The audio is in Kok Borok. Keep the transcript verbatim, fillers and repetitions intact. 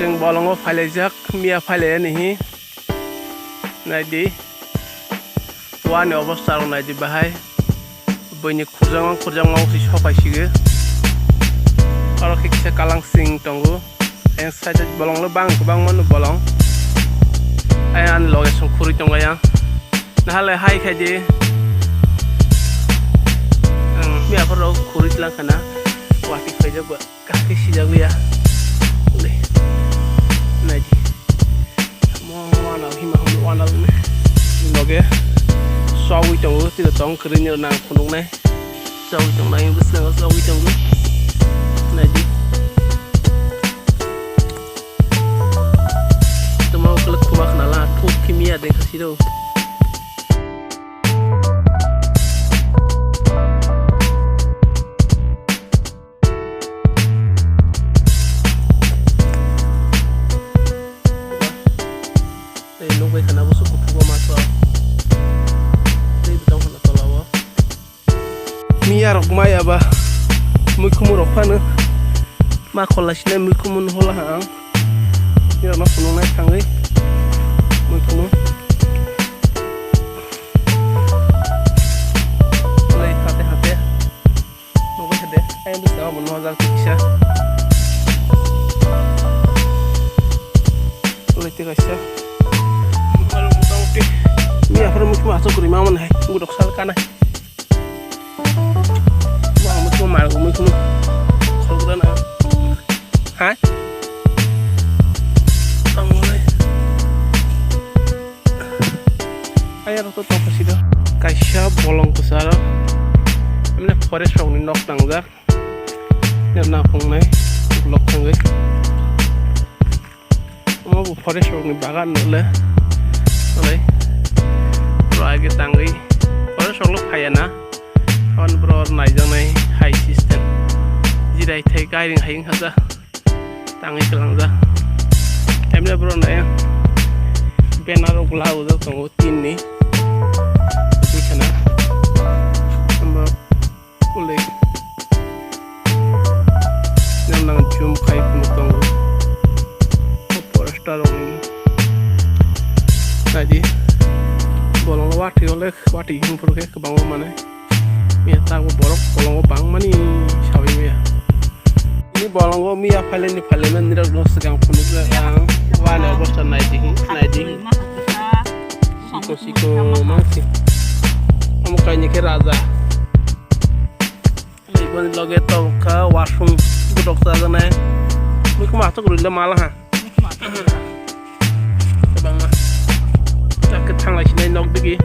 Chwng bolongo phailaijak, miya phailai ani hi. Naidi. Wani obostha rok naidi bahai. Buini khurjangma khurjangma wngsi sopai sigo. Oro khe kisa kalang sing tongo. Ayang side o bolong le bang kwbangma no bolong. Ayang ani loge song khurui tongo ayang. Nahale hai khai di. Ang miya phoro khurui tlang khana. Wati khaijak ba. Kaki sijak ya. Ule. Naidi. Mo wana hima hum wana ne. Loge. Sawi tongo tiro tong kri ni nang phunuk nai. Sawi tong nai bwskango sawi tongo. Naidi. Tamo kala kuma khna la thuk kimi ya deng khasi do. Tei nukbai khana busu kuphur o maso. Tei bwtang khana tola o. Miya rok maya ba. Muikhumu rok phano. Ma khola sinai muikhumu no hola ha ang. Miya rok no phunuk nai thangwi. Muikhumu. Olai hate hate. Nukbai kha de, ayang bwskango bo nokjak kisa. Olai tei kaisa. Motamoti. Miya phano muikhumu aswk kwrwi ma mani hai, budok sal kanai. Bo ang muikhumu mal muikhumu. Sal kwrwi na. Hai? Tamo le. Ayang rok to tongkha sida. Kaisa bolong kwcharo. Emne forest rokni nok tangjak. Nokna phungnai ukulok thangwi. Omo bo forest rokni bagan nole. Nole. Ro age tangwi. Forest rok lo phaiya na. Hon bro naijaknai hai system. Jirai thai kairing hai wngkha ja. Tangwi kwlangjak. Emne bro nai banner rok lagojak tongo tin ni. Twi khana. Omo ule. Nang nang zoom khai phunuk tongo. Poster rok ni. Naidi. Bolong watwi ole watwi himphuru khe kwbangma mane. Miya tabuk borok bolongo bangmani sawi miya. Ni bolongo miya phaileni phailema nirok no swkang phunukjak ang. Wani obostha naidi, naidi. Siko siko mangsi. Omo kaini khe raja. Iboni loge tongkha wasung budok chajaknai. Muikhumu aswk rwile mala ha. Kwbangma. Chak khe thanglai sinai nok digi.